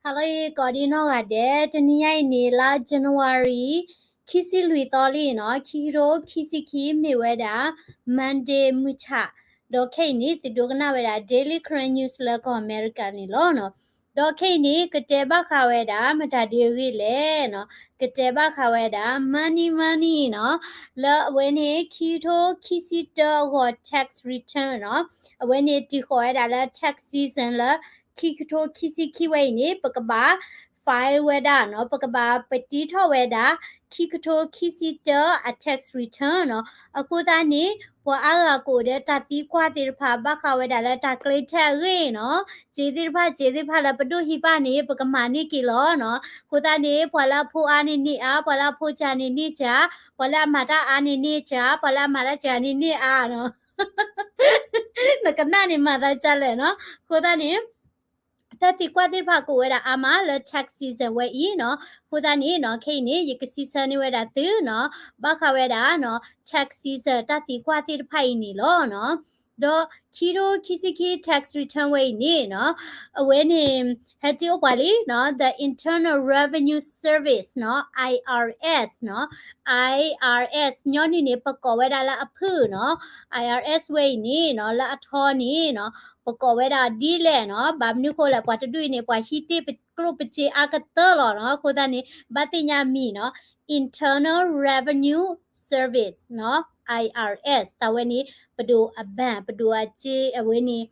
ဟါလၢအဂ့ၤ ကိးဒံနီၢ်ဂၤဒဲး, တနံၤညါအံၤန့ၣ် လါ January ခံဆံလွံၢ်သီလံနီၤ, ခံကထိခံဆံခံ မ့ၢ်ဝဲဒၣ် Monday မုၢ်ဆ့ၣ်, ဒီးခဲအံၤန့ၣ် သုဒိကနၣ်ဝဲဒၣ် Daily Karen News လၢကီၢ်အမဲရကၤန့ၣ်လီၤနီၤ. ဒီးခဲအံၤန့ၣ် ကတဲဘၣ်ဃးဝဲဒၣ် မတၤဒ်အဂ့ၢ်လဲၣ်နီၤ, ကတဲဘၣ်ဃးဝဲဒၣ် money money နီၤ, လၢအဝဲန့ၣ် ခံကထိခံဆံတၢအဂီၢ် tax return နီၤ, အဝဲန့ၣ် တံၤဃီၤဝဲဒၣ်လၢ tax season လၢ ခံကထိခံဆံခံဝဲအံၤန့ၣ် ပကဘၣ် file ဝဲဒၣ်နီၤ, ပကဘၣ်ပတံထီၣ်ဝဲဒၣ် ခံကထိခံဆံတၢအ tax return နီၤ. အဃိသတးန့ၣ် ပှၤအါဂၤကအိၣ်ဒီးတၢ်သံကွၢ်သ့ၣ်တဖၣ် ဘၣ်ဃးဝဲဒၣ်လၢတၢ်ကျဲ tax အဂ့ၢ်နီၤ, စ့သ့ၣ်တဖၣ် စ့သ့ၣ်တဖၣ်လၢပဒိၣ်ဟံးဘၣ်န့ၣ် ပကမၤန့ၢ်က့ၤလီၤနီၤ. အဃိသတးန့ၣ် ပှၤလၢအဖိအါန့ၣ်န့ၢ်အါ, ပှၤလၢအဖိစှၤန့ၣ်န့ၢ်စှၤ, ပှၤလၢအမၤတၢ်အါန့ၣ်န့ၢ်စှၤ, ပှၤလၢအမၤတၢ်စှၤန့ၣ်န့ၢ်အါနီၤ. နကနၣ်န့ၣ်မၤသးဒ်လဲၣ်နီၤ. အဃိသတးန့ၣ် တၢ်သံကွၢ်သ့ၣ်တဖၣ်ကအိၣ်ဝဲဒၣ်အါမးလၢ tax season ဝဲအံၤနီၤ. အဃိသတးန့ၣ်နီၤ ခဲအံၤန့ၣ် ယကစံးဆၢန့ၢ်ဝဲဒၣ်သုနီၤ, ဘၣ်ဃးဝဲဒၣ်နီၤ tax season တၢ်သံကွၢ်သ့ၣ်တဖၣ်အံၤန့ၣ်လီၤနီၤ. ဒီးခံကထိခံဆံခံ tax return ဝဲအံၤန့ၣ်နီၤ, အဝဲန့ၣ် ဟဲတ့ၢ်အိၣ်ပှၤလံနီၤ, the Internal Revenue Service နီၤ, I R S နီၤ, I R S ညီနုၢ်န့ၣ် ပကိးဝဲဒၣ်လၢအဖုၣ်နီၤ, I R S ဝဲအံၤန့ၣ်နီၤ လၢအထီန့ၣ်နီၤ ပကိးဝဲဒၣ်ဒ်လဲၣ်နီၤ, ဘၣ်မနုၤဃိလဲၣ် ပှၤတဒူၣ်အံၤန့ၣ် ပှၤဟံးတ့ၢ်ပကျိၣ်ပစ့အါကတၢၢ်လီၤနီၤ. အဃိသတးန့ၣ် ဘၣ်သ့ၣ်ညါမံၤနီၤ, Internal Revenue Service နီၤ, I R S တၢ်ဝဲန့ၣ် ပဒိၣ်အ bank ပဒိၣ်အစ့အဝဲန့ၣ်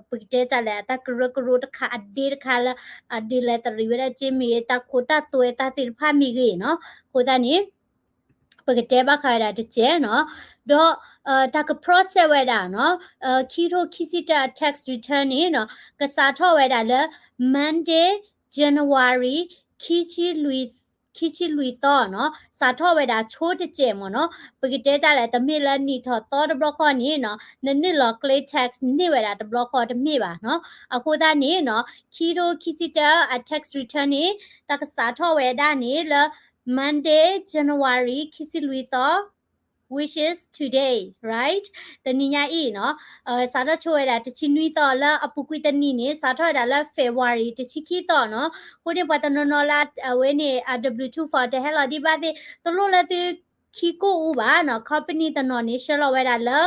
ပကတဲတၢ်လဲၣ် တၢ်ကရၢကရိတခါအဒ့တခါလၢ အဒုးလဲၤတရံးဝဲဒၣ်စ့မ့ၢ်ဂ့ၤ တၢ်ခိတၢ်သွဲတၢ်သ့ၣ်တဖၣ်မ့ၢ်ဂ့ၤနီၤ. အဃိသတးန့ၣ် ပကတဲဘၣ်ဃးဝဲဒၣ်တစဲးနီၤ, ဒီး တၢ်က process ဝဲဒၣ်နီၤ, ခံကထိခံဆံတၢ tax return န့ၣ်နီၤ ကစးထီၣ်ဝဲဒၣ်လၢ Monday January ခံဆံလွံၢ်သီနီၤ, စးထီၣ်ဝဲဒၣ်ဆိတစဲးမ့ၢ်နီၤ, ပကတဲတၢ်လဲၣ် တမ့ၢ်လၢနံၣ်ထီၣ်သီတဘျီဃီန့ၣ်နီၤ နနုာ်လီၤကျဲ tax န့ၢ်ဝဲဒၣ်တဘျီဃီတမ့ၢ်ဘၣ်နီၤ. အဃိသတးန့ၣ်နီၤ ခံကထိခံဆံတၢအ tax return န့ၣ် တၢ်ကစးထီၣ်ဝဲဒၣ်န့ၣ်လၢ Monday January ခံဆံလွံၢ်သီ which is today, right? တနံၤညါအံၤနီၤ စးထီၣ်ဆိဝဲဒၣ်တဆံနွံသီ လၢအပူၤကွံာ်တနံၤန့ၣ် စးထီၣ်ဝဲဒၣ်လၢ February တဆံခံသီနီၤ. အဃိန့ၣ် ပှၤတနီၤနီၤလၢအဝဲန့ၣ် အ W two form တဟဲလီၤဒံးဘၣ်သ့ၣ် တလိၣ်လၢသုခံကိၢ်အူဘၣ်နီၤ. Company တနီၤန့ၣ် ဆှၢလီၤဝဲဒၣ်လၢ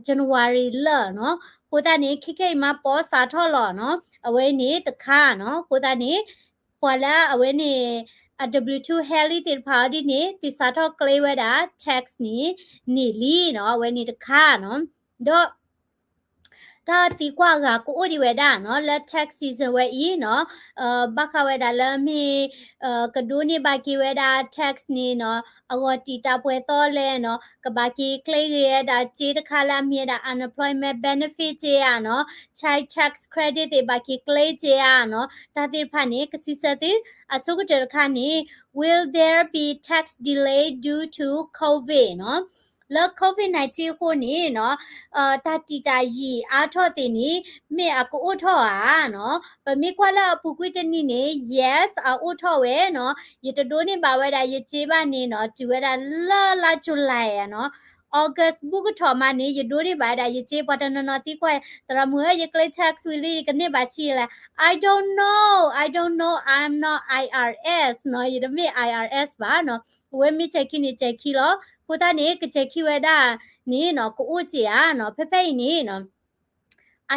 January လၢာ်နီၤ. အဃိသတးန့ၣ် ခဲခဲအံၤမး ပီစးထီၣ်လီၤနီၤ အဝဲန့ၣ်တခါနီၤ. အဃိသတးန့ၣ် ပှၤလၢအဝဲန့ၣ် အ W two ဟဲလံသ့ၣ်တဖၣ်အီၤဒ်န့ၣ် သုစးထီၣ်ကျဲဝဲဒၣ် tax န့ၣ် န့ၢ်လံနီၤ. အဝဲန့ၣ်တခါနီၤ. ဒီး တၢ်သံကွၢ်အဂၤကအိၣ်ဒံးဝဲဒၣ်နီၤ လၢ tax season ဝဲအံၤနီၤ ဘၣ်ဃးဝဲဒၣ်လၢမ့ၢ် ကဒိးန့ၢ်ဘၣ်က့ၤဝဲဒၣ် tax န့ၣ်နီၤ အဂီၢ်တံာ်တာ်ပှဲၤသီလဲၣ်နီၤ, ကဘၣ်က့ၤကျဲဂ့ၤဝဲဒၣ်စ့တခါလၢအမ့ၢ်ဝဲဒၣ် unemployment benefit က့ဧါနီၤ, child tax credit သ့ၣ်ဘၣ်က့ၤကျဲက့ဧါနီၤ, တၢ်သ့ၣ်တဖၣ်န့ၣ် ကစံးဆၢသု အဆိကတၢၢ်တခါန့ၣ် will there be tax delay due to COVID နီၤ. လၢ COVID nineteen အဃိန့ၣ်နီၤ တၢ်တံာ်တာ်ယံာ်အါထီၣ်သ့ၣ်န့ၣ် မ့ၢ်အကအိၣ်ထီၣ်ဧါနီၤ. ပမ့ၢ်ကွၢ်လၢအပူၤကွံာ်တနံၤန့ၣ် yes အအိၣ်ထီၣ်ဝဲနီၤ. ယတဒိးန့ၢ်ဘၣ်ဝဲဒၣ်ယစ့ဘၣ်န့ၣ်နီၤ တုၤဝဲဒၣ်လၢလါ July ဧါနီၤ August ဘူးကထီၣ်မးန့ၣ် ယဒိးန့ၢ်ဘၣ်ဝဲဒၣ်ယစ့ ပှၤတနီၤနီၤသံကွၢ် သရၣ်မုၣ်ဧၢ ယကျဲ tax ဝံၤလံ ယကန့ၢ်ဘၣ်ဆံးလဲၣ်. I don't know, I don't know, I'm not I R S နီၤ ယတမ့ၢ် I R S ဘၣ်နီၤ. အဝဲမ့ၢ်စဲၤခံန့ၣ် စဲၤခံလီၤ. အဃိသတးန့ၣ် ကစဲၤခံဝဲဒၣ်န့ၣ်နီၤ ကအိၣ်က့ဧါနီၤ. ဖဲဖဲအံၤန့ၣ်နီၤ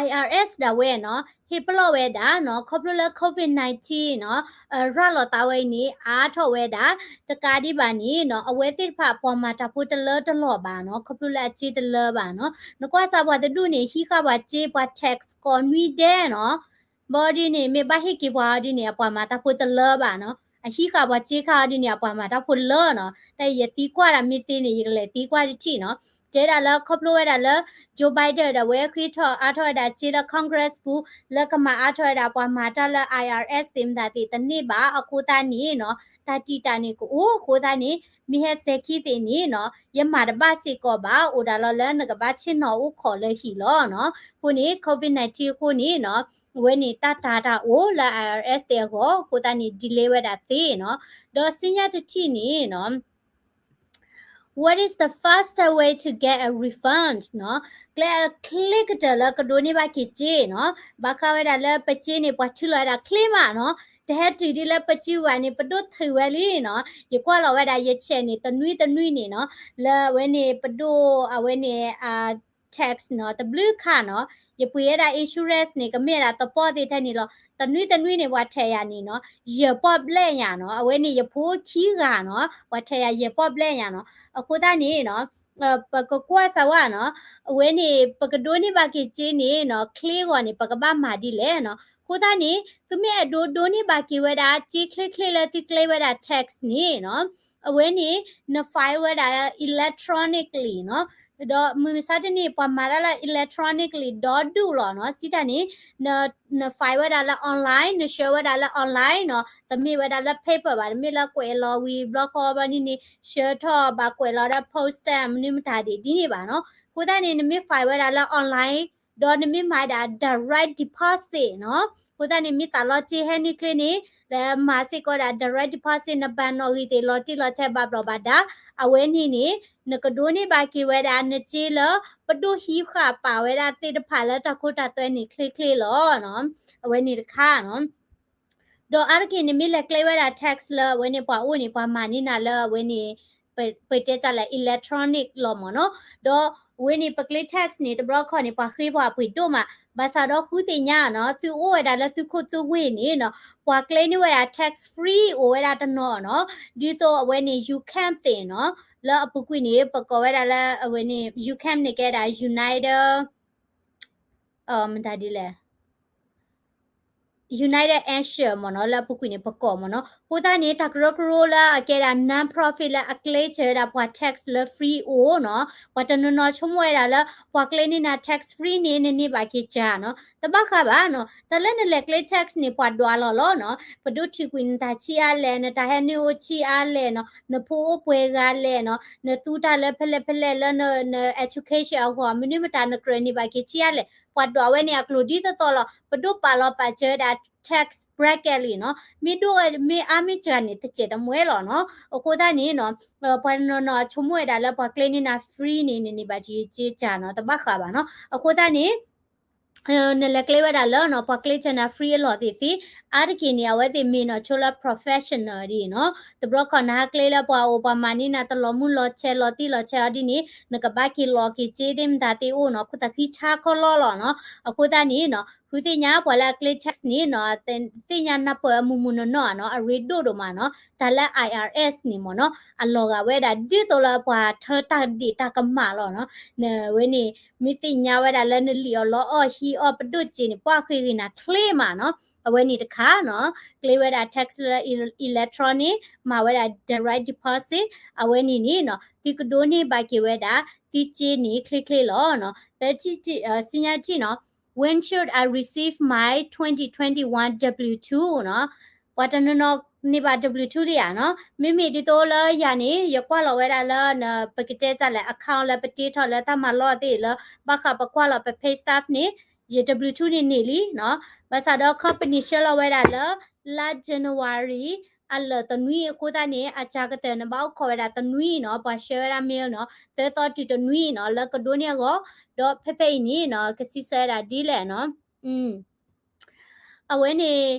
I R S ဒၣ်ဝဲနီၤ ဟ့ၣ်ပလီၢ်ဝဲဒၣ်နီၤ ခီဖျိလၢ COVID nineteen နီၤ ရၤလီၤသးဝဲအံၤန့ၣ် အါထီၣ်ဝဲဒၣ် တကးဒံးဘၣ်န့ၣ်နီၤ အဝဲသ့ၣ်တဖၣ်ပှၤမၤတၢ်ဖိတလၢတလီၢ်ဘၣ်နီၤ ခီဖျိလၢအစ့တလၢဘၣ်နီၤ. နကွၢ်စးပှၤတဒူၣ်န့ၣ် ဟံးဃာ်ပှၤစ့ ပှၤ tax ကိးနွံဒဲးနီၤ ဘၣ်ဒ်န့ၣ် မ့ၢ်ဘၣ်ဟ့ၣ်က့ၤပှၤအီၤဒ်န့ၣ် အပှၤမၤတၢ်ဖိတလၢဘၣ်နီၤ. အဟံးဃာ်ပှၤစ့ခါအီၤဒ်န့ၣ် အပှၤမၤတၢ်ဖိလၢနီၤ. တၢ်အံၤယသံကွၢ်ဒၣ်မ့ၢ်သ့န့ၣ် ယကလဲၤသံကွၢ်တထံၣ်နီၤ. တဲဒၣ်လၢခီဖျိဝဲဒၣ်လၢ Joe Biden ဒၣ်ဝဲဃ့ထီၣ်အါထီၣ်ဝဲဒၣ်စ့လၢ Congress ပူၤ လၢကမၤအါထီၣ်ဝဲဒၣ်ပှၤမၤတၢ်လၢ I R S သ့ၣ်မတၤသ့ၣ်တန့ၢ်ဘၣ်အဃိသတးန့ၣ်နီၤ တၢ်တံာ်တာ်န့ၣ်ကအိၣ်အဃိသတးန့ၣ် မ့ၢ်ဟဲစဲၤခံသ့ၣ်န့ၣ်နီၤ ယမၤတဘၣ်စ့ၢ်ကီးဘၣ် အိၣ်ဒၣ်လီၤလၢနကဘၣ်ဆ့ၣ်နီၤအိၣ်ခိးလၢဟံၣ်လီၤနီၤ. အဃိန့ၣ် COVID nineteen အဃိန့ၣ်နီၤ အဝဲန့ၣ်တၢ်တၤတၢ်အိၣ်လၢ I R S သ့ၣ်အဂီၢ် အဃိသတးန့ၣ် delay ဝဲဒၣ်သ့နီၤ. ဒီးဆူညါတထံၣ်န့ၣ်နီၤ What is the faster way to get a refund နီၤ. ကျဲအချ့ကတၢၢ်လၢကဒိးန့ၢ်ဘၣ်က့ၤစ့နီၤ. ဘၣ်ဃးဝဲဒၣ်လၢပစ့န့ၣ် ပှၤထုးလီၤဝဲဒၣ်ချ့မးနီၤ. တဟဲတုၤဒ်လၢပစ့ဘၣ်န့ၣ် ပဒိၣ်ထုးဝဲလံနီၤ. ယကွၢ်လီၤဝဲဒၣ်ယဆဲးန့ၣ် တနွံတနွံန့ၣ်နီၤ. လၢအဝဲန့ၣ်ပဒိၣ်အဝဲန့ၣ် tax နီၤ တဘျုးခါနီၤ. ယပှ့ၤဝဲဒၣ် insurance န့ၣ် ကမ့ၢ်ဒၣ်သပှၢ်သ့ၣ်ထဲန့ၣ်လီၤ. တနွံတနွံန့ၣ် ပှၤထဲးယၤန့ၣ်နီၤ ယဲၢ်ပီၢ်ဘျဲၣ်ညါနီၤ. အဝဲန့ၣ်ယဖိခံဂၤနီၤ ပှၤထဲးယၤယဲၢ်ပီၢ်ဘျဲၣ်ညါနီၤ. အဃိသတးန့ၣ်နီၤ ပကကွၢ်စၢ်ဝဲနီၤ အဝဲန့ၣ် ပကဒိးန့ၢ်ဘၣ်က့ၤစ့န့ၣ်နီၤ ချ့ဂီၤန့ၣ် ပကဘၣ်မၤဒ်လဲၣ်နီၤ. အဃိသတးန့ၣ် သုမ့ၢ်အဲၣ်ဒိးဒိးန့ၢ်ဘၣ်က့ၤဝဲဒၣ် စ့ချ့ချ့လၢသုကျဲဝဲဒၣ် tax န့ၣ်နီၤ အဝဲန့ၣ် န file ဝဲဒၣ် electronically နီၤ. ဒီးမုၢ်မဆါတနံၣ် ပှၤမၤတၢ်လၢ electronically ဒီဒူၣ်လီၤနီၤ. စံးတၢ်န့ၣ် န file ဝဲဒၣ်လၢ online နဆှၢဝဲဒၣ်လၢ online နီၤ. တမ့ၢ်ဝဲဒၣ်လၢ paper ဘၣ် တမ့ၢ်လၢကွဲးလီၤဝံၤဘျီဃီဘျီန့ၣ်န့ၣ် ဆှၢထီၣ်ဘၣ်ကွဲးလီၤဒီး postal မနုၤမတၤဒ်န့ၣ်ဘၣ်နီၤ. အဃိသတးန့ၣ် နမ့ၢ် file ဝဲဒၣ်လၢ online ဒီးနမ့ၢ်မၤဒၣ် direct deposit နီၤ. အဃိသတးန့ၣ် မ့ၢ်သးလီၤစ့ဟဲနုာ်ချ့န့ၣ် လၢမၤစ့ၢ်ကီးဒၣ် direct deposit နဘဏ်နီၣ်ဂံၢ်သ့ၣ်လီၤတံၢ်လီၤဆဲးဘၣ်ဘျီးဘၣ်ဒါ အဝဲန့ၣ်န့ၣ် နကဒိးန့ၢ်ဘၣ်က့ၤဝဲဒၣ်နစ့လၢ ပဒိၣ်ဟံးဃာ်ပာ်ဝဲဒၣ်သ့ၣ်တဖၣ်လၢတၢ်ခိတၢ်သွဲန့ၣ်ချ့ချ့လီၤနီၤ. အဝဲန့ၣ်တခါနီၤ. ဒီးအါတက့ၢ်န့ၣ် မ့ၢ်လဲၤကျဲဝဲဒၣ် tax လၢအဝဲန့ၣ် ပှၤအိၣ်န့ၣ် ပှၤမၤန့ၢ်နၤလၢအဝဲန့ၣ် ပတဲတၢ်လၢ electronic လီၤမ့ၢ်နီၤ. ဒီးအဝဲန့ၣ် ပကျဲ tax န့ၣ် တဘျီခီန့ၣ် ပှၤဃ့ပှၤပှ့ၤဒိၣ်မး, ဘၣ်ဆၣ်ဒီးဃုသ့ၣ်ညါနီၤ သုအိၣ်ဝဲဒၣ်လၢသုခိၣ်သုဝ့ၢ်န့ၣ်နီၤ ပှၤကျဲန့ၢ်ဝဲဒၣ် tax free အိၣ်ဝဲဒၣ်တနီၤနီၤ, ဒ်သိးအဝဲန့ၣ် UCamp သ့ၣ်နီၤ, လၢအပူၤကွံာ်န့ၣ် ပကိးဝဲဒၣ်လၢအဝဲန့ၣ် UCamp န့ၣ်ကဲဒၣ် United မတၤဒ်လဲၣ် United Asia မ့ၢ်နီၤ လၢအပူၤကွံာ်န့ၣ် ပကိးမ့ၢ်နီၤ. အဃိသတးန့ၣ် တၢ်ကရၢကရိလၢအကဲဒၣ် non-profit လၢအကျဲစၢၤဝဲဒၣ်ပှၤ tax လၢ free အိၣ်နီၤ, ပှၤတနီၤနီၤဆိကမိၣ်ဝဲဒၣ်လၢ ပှၤကျဲန့ၢ်နၤ tax free န့ၣ် နန့ၢ်ဘၣ်က့ၤစှၤနီၤ, တဘၣ်ဃးဘၣ်နီၤ, တၢ်လၢနလဲၤကျဲ tax န့ၣ် ပှၤဒွးလီၤလီၤနီၤ, ပဒိၣ်ထုးကွံာ်နတၢ်ဆံးအါလဲၣ်, နတၢ်ဟဲနုာ်အိၣ်ဆံးအါလဲၣ်နီၤ, နဖိအိၣ်ပှဲၤဂၤလဲၣ်နီၤ, နသူတၢ်လၢဖဲလဲၣ်ဖဲလဲၣ်လၢန education အဂီၢ် မနုၤမတၤ နကြၢးန့ၢ်ဘၣ်က့ၤဆံးအါလဲၣ်, ပှၤဒွးဝဲန့ၣ်အကျိၤဒ်သိးသိးလီၤ, ပဒိၣ်ပာ်လီၤပာ်စၢၤဝဲဒၣ် tax bracket လံနီၤ, မ့ၢ်ဒိၣ်မ့ၢ်အါမ့ၢ်စှၤန့ၣ် တစဲးတမှဲလီၤနီၤ. အဃိသတးန့ၣ်နီၤ ပှၤတနီၤနီၤဆိကမိၣ်ဝဲဒၣ်လၢပှၤကျဲန့ၢ်နၤ free န့ၣ် နန့ၢ်ဘၣ်က့ၤစှၤနီၤ, တဘၣ်ဃးဘၣ်နီၤ. အဃိသတးန့ၣ် နလဲၤကျဲဝဲဒၣ်လၢနီၤ ပှၤကျဲစၢၤနၤ free အလီၢ်သ့ၣ်သ့ၣ်, အါတက့ၢ်န့ၣ် အဝဲသ့ၣ်မ့ၢ်နီၤဆိလၢ professional ဒ်နီၤ, တဘျီခီနဟးကျဲလၢပှၤအိၣ် ပှၤမၤန့ၢ်နၤတလီၤမုၢ်လီၤဆဲးလီၤတံၢ်လီၤဆဲးအီၤဒ်န့ၣ် နကဘၣ်က့ၤလီၤက့ၤစ့သ့ၣ်မတၤသ့ၣ်အိၣ်နီၤ, ခိၣ်သးဃံဆါခီလီလီၤနီၤ. အဃိသတးန့ၣ်နီၤ ဃုသ့ၣ်ညါပှၤလၢအကျဲ tax န့ၣ်နီၤ သ့ၣ်ညါနၢ်ပၢၢ်အမုၢ်မုၢ်နီၢ်နီၢ်နီၤ အရ့ဒိၣ်ဒိၣ်မးနီၤ, တၢ်လၢ I R S န့ၣ်မ့ၢ်နီၤ အလီၤဂာ်ဝဲဒၣ်ဒ်သိးလၢပှၤထၢတၢ်ဒ့ၣ်တၢ်ကမၣ်လီၤနီၤ. နဝဲန့ၣ် မ့ၢ်သ့ၣ်ညါဝဲဒၣ်လၢနလံၣ်အီၣ်လီအီၣ်ဟံးအီၣ်ပဒိၣ်စ့န့ၣ် ပှၢ်ဃ့ဂ့ၤနၤချ့မးနီၤ. အဝဲန့ၣ်တခါနီၤ ကျဲဝဲဒၣ် tax လၢ electronic မၤဝဲဒၣ် direct deposit အဝဲန့ၣ်န့ၣ်နီၤ သုကဒိးန့ၢ်ဘၣ်က့ၤဝဲဒၣ် သုစ့န့ၣ်ချ့ချ့လီၤနီၤ. သၢထံၣ် ဆူညါထံၣ်နီၤ When should I receive my twenty twenty-one W two နီၤ. ပှၤတနီၤနီၤန့ၢ်ဘၣ် W two ဒံးဧါနီၤ. မ့မ့ၢ်ဒ်သိးလၢယၤန့ၣ် ယကွၢ်လီၤဝဲဒၣ်လၢ ပကတဲတၢ်လဲၣ် account လၢပတ့ထီၣ်လၢတၢ်မၤလီၢ်သ့ၣ်လၢ ဘၣ်ဃးပကွၢ်လီၤပ pay stub န့ၣ် ယ W two န့ၣ်န့ၢ်လံနီၤ. ဘၣ်ဆၣ်ဒီး company ဆှၢလီၤဝဲဒၣ်လၢ လါ January အလၢာ်တနွံအဃိသတးန့ၣ် အစှၤကတၢၢ်န့ၣ် ဘၣ်အိၣ်ခိးဝဲဒၣ်တနွံနီၤ, ပှၤဆှၢဝဲဒၣ် mail နီၤ, သၢသီတုၤတနွံနီၤ, လၢကဒိးန့ၢ်အဂီၢ်, ဒီးဖဲဖဲအံၤန့ၣ်နီၤ ကစံးဆၢဝဲဒၣ်ဒ်လဲၣ်နီၤ. အဝဲန့ၣ်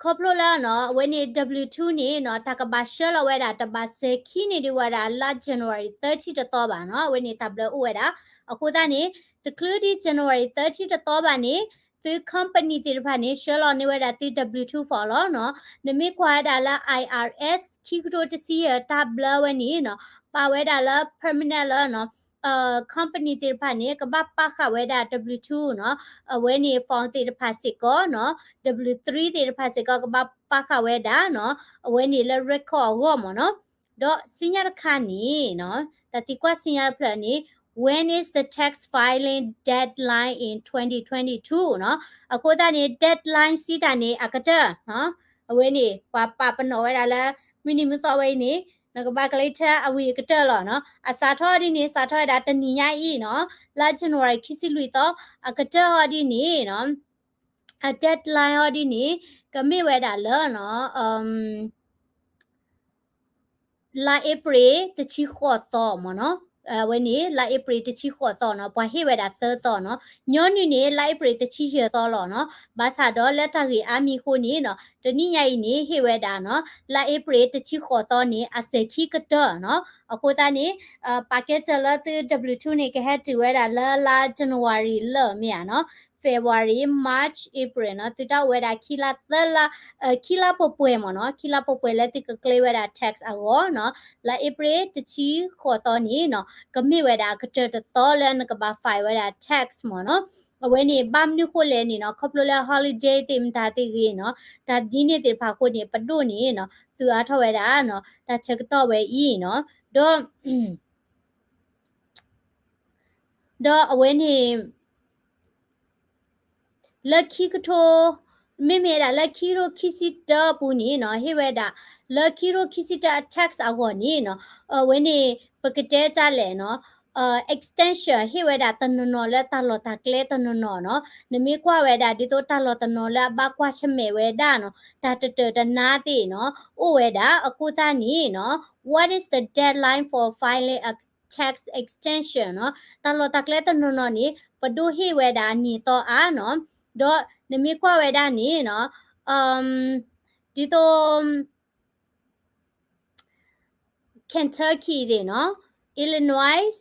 ခီဖျိလၢနီၤ အဝဲန့ၣ် W two န့ၣ်နီၤ တၢ်ကဘၣ်ဆှၢလီၤဝဲဒၣ် တဘၣ်စဲၤခံန့ၢ်ဒံးဝဲဒၣ်လါ January သၢဆံတသီဘၣ်နီၤ, အဝဲန့ၣ်တၢ်ဘျၢအိၣ်ဝဲဒၣ်. အဃိသတးန့ၣ် တချုးဒံး January သၢဆံတသီဘၣ်န့ၣ် သု company သ့ၣ်တဖၣ်န့ၣ် ဆှၢလီၤန့ၢ်ဝဲဒၣ်သု W two form လီၤနီၤ. နမ့ၢ်ကွၢ်ဝဲဒၣ်လၢ I R S ခံကထိတဆံယဲၢ်တၢ်ဘျၢဝဲန့ၣ်နီၤ ပာ်ဝဲဒၣ်လၢ permanent လၢနီၤ company သ့ၣ်တဖၣ်န့ၣ် ကဘၣ်ပာ်ဃာ်ဝဲဒၣ် W two နီၤ, အဝဲန့ၣ် form သ့ၣ်တဖၣ်စ့ၢ်ကီးနီၤ, W three သ့ၣ်တဖၣ်စ့ၢ်ကီး ကဘၣ်ပာ်ဃာ်ဝဲဒၣ်နီၤ, အဝဲန့ၣ်လၢ record အဂီၢ်မ့ၢ်နီၤ. ဒီးဆူညါတခါန့ၣ်နီၤ တၢ်သံကွၢ်ဆူညါတဖျၢၣ်န့ၣ် When is the tax filing deadline in twenty twenty-two နီၤ. အဃိသတးန့ၣ် deadline စံးတၢ်န့ၣ် အကတၢၢ်နီၤ, အဝဲန့ၣ် ပှၤပာ်ပနီၣ်ဝဲဒၣ်လၢ မုၢ်နံၤမုၢ်သီဝဲအံၤန့ၣ် နကဘၣ်ကျဲထၢအဝံၤအကတၢၢ်လီၤနီၤ. အစးထီၣ်ဒ်န့ၣ် စးထီၣ်ဝဲဒၣ်တနံၤညါအံၤနီၤ, လါ January ခံဆံလွံၢ်သီ အကတၢၢ်ဟီဒ်န့ၣ်နီၤ, အ deadline ဟီဒ်န့ၣ် ကမ့ၢ်ဝဲဒၣ်လၢနီၤ အမ် လါအ့ဖြ့ၣ်တဆံဃိးသီမ့ၢ်နီၤ, အဝဲန့ၣ် လါအ့ဖြ့ၣ်တဆံဃိးသီနီၤ, ပှၤဟ့ၣ်ဝဲဒၣ်သၢသီနီၤ, ညီနုၢ်န့ၣ် လါအ့ဖြ့ၣ်တဆံယဲၢ်သီလီၤနီၤ, ဘၣ်ဆၣ်ဒီးလၢတၢ်ဂ့ၢ်အါမံၤအဃိန့ၣ်နီၤ, တနံၣ်ညါအံၤန့ၣ် ဟ့ၣ်ဝဲဒၣ်နီၤ, လါအ့ဖြ့ၣ်တဆံဃိးသီန့ၣ် အစဲၤခံကတၢၢ်နီၤ, အဃိသတးန့ၣ် ပာ်ကဲစၢၤလၢသု W two န့ၣ် ကဟဲတုၤဝဲဒၣ်လၢလါ January လၢမ့ၢ်ဧါနီၤ, February, March, April နီၤ, သုတၢ်အိၣ်ဝဲဒၣ်ခံလါသၢလါ, ခံလါပှဲၤပှဲၤမ့ၢ်နီၤ, ခံလါပှဲၤပှဲၤလၢသုကကျဲဝဲဒၣ် tax အဂီၢ်နီၤ, လါအ့ဖြ့ၣ်တဆံဃိးသီန့ၣ်နီၤ, ကမ့ၢ်ဝဲဒၣ်ကတၢၢ်တသီလၢနကဘၣ် file ဝဲဒၣ် tax မ့ၢ်နီၤ, အဝဲန့ၣ် ဘၣ်မနုၤဃိလဲၣ်န့ၣ်နီၤ, ခီဖျိလၢ holiday သ့ၣ်မတၤသ့ၣ်ဂ့ၤနီၤ, တၢ်ဒ်န့ၣ်သ့ၣ်တဖၣ်အဃိန့ၣ် ပဒိၣ်န့ၣ်နီၤ, သုးအါထီၣ်ဝဲဒၣ်နီၤ, တၢ်ဆၢကတီၢ်ဝဲအံၤနီၤ, ဒီး ဒီးအဝဲန့ၣ် လၢခံကထိ, မ့မ့ၢ်ဝဲဒၣ်လၢခံကထိခံဆံတၢအပူၤန့ၣ်နီၤ, ဟ့ၣ်ဝဲဒၣ် လၢခံကထိခံဆံတၢအ tax အဂီၢ်န့ၣ်နီၤ, အဝဲန့ၣ် ပကတဲတၢ်လဲၣ်နီၤ, extension ဟ့ၣ်ဝဲဒၣ်တနီၤနီၤလၢတၢ်လီၢ်တၢ်ကျဲတနီၤနီၤနီၤ, နမ့ၢ်ကွၢ်ဝဲဒၣ်ဒ်သိးတၢ်လီၢ်တနီၤလၢအဘၣ်ကွၢ်ဆၢၣ်မဲာ်ဝဲဒၣ်နီၤ, တၢ်တတၢၢ်တနါသ့ၣ်နီၤ, အိၣ်ဝဲဒၣ်, အဃိသတးန့ၣ်နီၤ, what is the deadline for filing a tax extension နီၤ, တၢ်လီၢ်တၢ်ကျဲတနီၤနီၤန့ၣ် ပဒိၣ်ဟ့ၣ်ဝဲဒၣ်နံၣ်သီအါနီၤ, ဒီးနမ့ၢ်ကွၢ်ဝဲဒၣ်န့ၣ်နီၤ, ဒ်သိး Kentucky သ့ၣ်နီၤ, Illinois,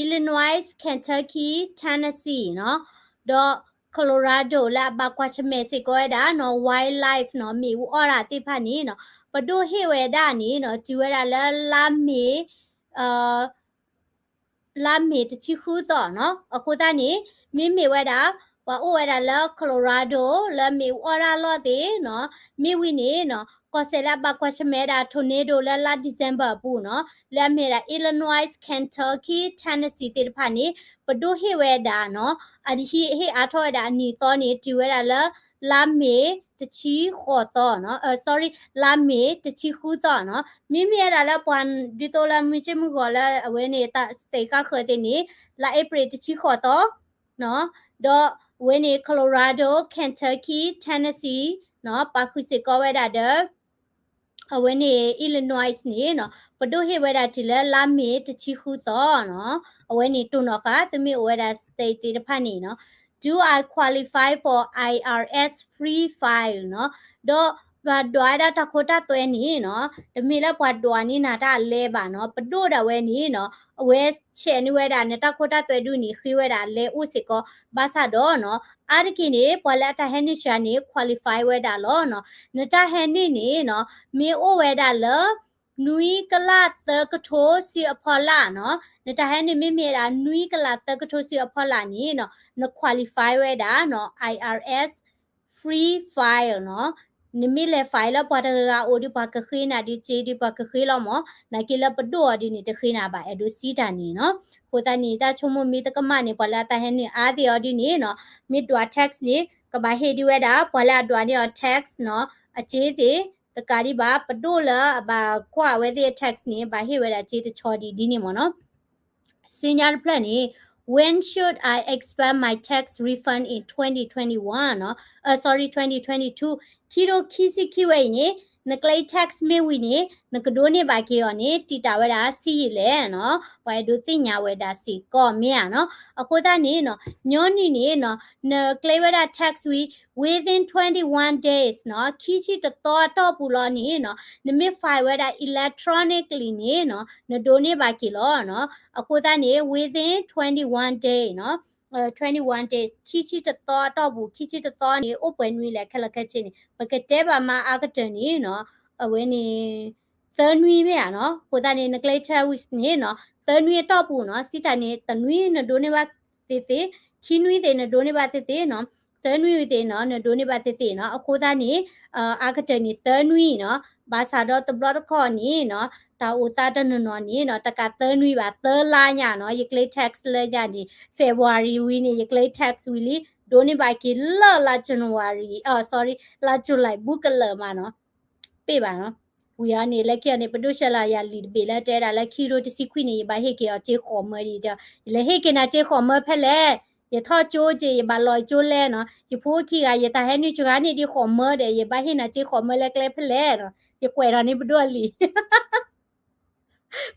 Illinois, Kentucky, Tennessee နီၤ, ဒီး Colorado လၢအဘၣ်ကွၢ်ဆၢၣ်မဲာ်စ့ၢ်ကီးဝဲဒၣ်နီၤ wildlife နီၤ, မ့ၣ်အူအီၣ်တၢ်သ့ၣ်တဖၣ်န့ၣ်နီၤ, ပဒိၣ်ဟ့ၣ်ဝဲဒၣ်န့ၣ်နီၤ, တုၤဝဲဒၣ်လၢလါမ့ၤ လါမ့ၤတဆံဃုသီနီၤ. အဃိသတးန့ၣ် မ့မ့ၢ်ဝဲဒၣ် ပှၤအိၣ်ဝဲဒၣ်လၢ Colorado လၢမ့ၣ်အူအီၣ်တၢ်လီၢ်သ့ၣ်နီၤ, မ့ၢ်ဝံၤန့ၣ်နီၤ ကီၢ်စဲၣ်လၢအဘၣ်ကွၢ်ဆၢၣ်မဲာ်ဝဲဒၣ် tornado လၢလါ December အပူၤနီၤ, လၢအမ့ၢ်ဝဲဒၣ် Illinois, Kentucky, Tennessee သ့ၣ်တဖၣ်န့ၣ် ပဒိၣ်ဟ့ၣ်ဝဲဒၣ်နီၤ, အဟ့ၣ်အါထီၣ်ဝဲဒၣ်အနံၣ်သီန့ၣ် တုၤဝဲဒၣ်လၢ လါမ့ၤတဆံဃိးသီနီၤ, အ sorry လါမ့ၤတဆံဃုသီနီၤ. မ့မ့ၢ်ဝဲဒၣ်လၢပှၤဒ်သိးလၢမုၢ်ဆ့ၣ်မုၢ်ဂီၤလၢအဝဲန့ၣ် state ဃၣ်ဃၢၤသ့ၣ်န့ၣ် လါအ့ဖြ့ၣ်တဆံဃိးသီနီၤ, ဒီးအဝဲန့ၣ် Colorado, Kentucky, Tennessee နီၤ, ပာ်ဃုာ်စ့ၢ်ကီးဝဲဒၣ်ဒီး အဝဲန့ၣ် Illinois န့ၣ်နီၤ, ပဒိၣ်ဟ့ၣ်ဝဲဒၣ်တုၤလၢလါမ့ၤတဆံဃုသီနီၤ. အဝဲန့ၣ်တိၢ်နီၣ်ဃာ် သုမ့ၢ်အိၣ်ဝဲဒၣ် state သ့ၣ်တဖၣ်န့ၣ်နီၤ, Do I qualify for I R S free file နီၤ, ဒီးပှၤဒွးဝဲဒၣ်တၢ်ခိတၢ်သွဲန့ၣ်နီၤ, တမ့ၢ်လၢပှၤဒွးန့ၢ်နၤတၢ်အလဲဘၣ်နီၤ, ပဒိၣ်ဒၣ်ဝဲန့ၣ်နီၤ, အဝဲဆဲးန့ၢ်ဝဲဒၣ်နတၢ်ခိတၢ်သွဲဒုးန့ၣ် ဃ့ဝဲဒၣ်အလဲအိၣ်စ့ၢ်ကီး, ဘၣ်ဆၣ်ဒီးနီၤ အါတက့ၢ်န့ၣ် ပှၤလၢအတၢ်ဟဲနုာ်စှၤန့ၣ် qualify ဝဲဒၣ်လီၤနီၤ. နတၢ်ဟဲနုာ်န့ၣ်နီၤ မ့ၢ်အိၣ်ဝဲဒၣ်လၢ နွံကလးသၢကထိစုအဖီလာ်နီၤ, နတၢ်ဟဲနုာ်မ့မ့ၢ်ဝဲဒၣ် နွံကလးသၢကထိစုအဖီလာ်န့ၣ်နီၤ, န qualify ဝဲဒၣ်နီၤ I R S free file နီၤ. နမ့ၢ်လဲၤ file လၢပှၤတဂၤဂၤအိၣ်ဒီး ပှၤကဃ့နၤဒ်စ့ဒီး ပှၤကဃ့လီၤမၢ်, နာ်က့လၢပဒိၣ်အီၤဒ်န့ၣ် တဃ့နၤဘၣ် အဲၣ်ဒိးစံးတၢ်န့ၣ်နီၤ. အဃိသတးန့ၣ် တၢ်ဆိကမိၣ်မ့ၢ်တကမၣ်န့ၣ် ပှၤလၢအတၢ်ဟဲနုာ်အါသ့ၣ်အီၤဒ်န့ၣ်နီၤ, မ့ၢ်ဒွး tax န့ၣ် ကဘၣ်ဟ့ၣ်ဒံးဝဲဒၣ် ပှၤလၢအဒွးန့ၢ်အီၤ tax နီၤ, အစ့သ့ၣ် တကးဒံးဘၣ် ပဒိၣ်လၢအဘၣ်ကွၢ်ဝဲသ့ၣ်အ tax န့ၣ် ဘၣ်ဟ့ၣ်ဝဲဒၣ်စ့တဆီဒ်ဒ်န့ၣ်မၢ်နီၤ. စံညါတဖျၢၣ်န့ၣ် When should I expect my tax refund in twenty twenty-one နီၤ, အ sorry, twenty twenty-two, ခံထိခံဆံခံဝဲအံၤန့ၣ် နကျဲ tax မ့ၢ်ဝံၤန့ၣ် နကဒိးန့ၢ်ဘၣ်က့ၤအီၤန့ၣ် တံာ်တာ်ဝဲဒၣ်ဆံးယံာ်လဲၣ်နီၤ, ပှၤအဲၣ်ဒိးသ့ၣ်ညါဝဲဒၣ်စ့ၢ်ကီးမ့ၢ်ဧါနီၤ. အဃိသတးန့ၣ်နီၤ ညီနုၢ်န့ၣ်နီၤ နကျဲဝဲဒၣ် tax ဝံၤ within twenty-one days နီၤ, ခံဆံတသီအတီၢ်ပူၤလီၤန့ၣ်နီၤ, နမ့ၢ် file ဝဲဒၣ် electronically န့ၣ်နီၤ နဒိးန့ၢ်ဘၣ်က့ၤလီၤနီၤ. အဃိသတးန့ၣ် within twenty-one day နီၤ, twenty-one days ခံဆံတသီအတီၢ်ပူၤ, ခံဆံတသီန့ၣ် အိၣ်ပှဲၤနွံလဲၣ်ခဲလၢာ်ခဲဆ့န့ၣ် ပကတဲဘၣ်မးအါကတၢၢ်န့ၣ်နီၤ, အဝဲန့ၣ် သၢနွံမ့ၢ်ဧါနီၤ. အဃိသတးန့ၣ် နကျဲ tax ဝံၤန့ၣ်နီၤ သၢနွံအတီၢ်ပူၤနီၤ, စံးတၢ်န့ၣ် တနွံနဒိးန့ၢ်ဘၣ် သ့သ့, ခံနွံသ့ၣ်နဒိးန့ၢ်ဘၣ်သ့သ့နီၤ, သၢနွံဝံၤသ့ၣ်နီၤ နဒိးန့ၢ်ဘၣ်သ့သ့နီၤ. အဃိသတးန့ၣ် အါကတၢၢ်န့ၣ်သၢနွံနီၤ, ဘၣ်ဆၣ်ဒီးတဘျီတခီၣ်န့ၣ်နီၤ တၢ်အိၣ်သးတနီၤနီၤန့ၣ်နီၤ တကးသၢနွံဘၣ် သၢလါညါနီၤ, ယကျဲ tax လၢညါန့ၣ် February ဝံၤန့ၣ် ယကျဲ tax ဝံၤလံ, ဒိးန့ၢ်ဘၣ်က့ၤလၢလါ January, အ sorry, လါ July ဘူးကလၢာ်မးနီၤ ပ့ၢ်ဘၣ်နီၤ. ဝံၤအီၤန့ၣ် လၢခံအီၤန့ၣ် ပဒိၣ်ရှဲလီၤယၤလံာ်တဘ့ၣ်လၢတဲဒၣ်လၢခံကထိတဆံခွံန့ၣ် ယဘၣ်ဟ့ၣ်က့ၤအီၤစ့ဃိးမၢဒ်အံၤ, ယလဲၤဟ့ၣ်က့ၤနၤစ့ဃိးမၢဖဲလဲၣ်, ယထီၣ်ကၠိက့ၤ ယဘၣ်လီၤကၠိလဲၣ်နီၤ, ယဖိခံဂၤ ယတၢ်ဟဲနုာ်စှၤန့ၣ်ဒ်ဃိးမၢဒီး ယဘၣ်ဟ့ၣ်နၤစ့ဃိးမၢလၢကျဲဖဲလဲၣ်နီၤ, ယကွဲးထီၣ်န့ၢ်ပဒိၣ်အလံာ်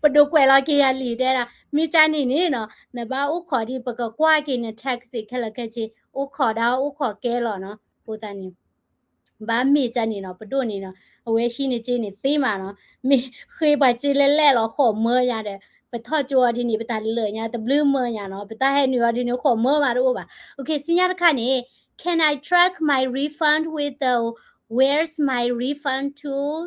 ပဒိၣ်ကွဲးလီၤက့ၤယၤလံ တဲဒၣ် မ့ၢ်ကန့ၣ်န့ၣ်နီၤ နဘၣ်အိၣ်ခိးဒ် ပကကွၢ်က့ၤန tax သ့ၣ်ခဲလၢာ်ခဲဆ့ အိၣ်ခိးဒၣ်အိၣ်ခိးကဲလီၤနီၤ အဃိသတးန့ၣ် ဘၣ်မ့ၢ်ကန့ၣ်နီၤ ပဒိၣ်န့ၣ်နီၤ အဝဲဟံးန့ၢ်စ့န့ၣ်သ့မးနီၤ မ့ၢ်ဃ့ပှၤစ့လဲၣ်လဲၣ်လီၤ ဃိးမၢယၤဒီး ပထီၣ်ကၠိအီၤဒ်န့ၣ် ပတၢ်လၢာ်ညါတဘျုးမၢယၤနီၤ ပတၢ်ဟဲနုာ်အီၤဒ်န့ၣ် ဃိးမၢမးတအိၣ်ဘၣ် okay စံညါတခါန့ၣ် Can I track my refund with the where's my refund tool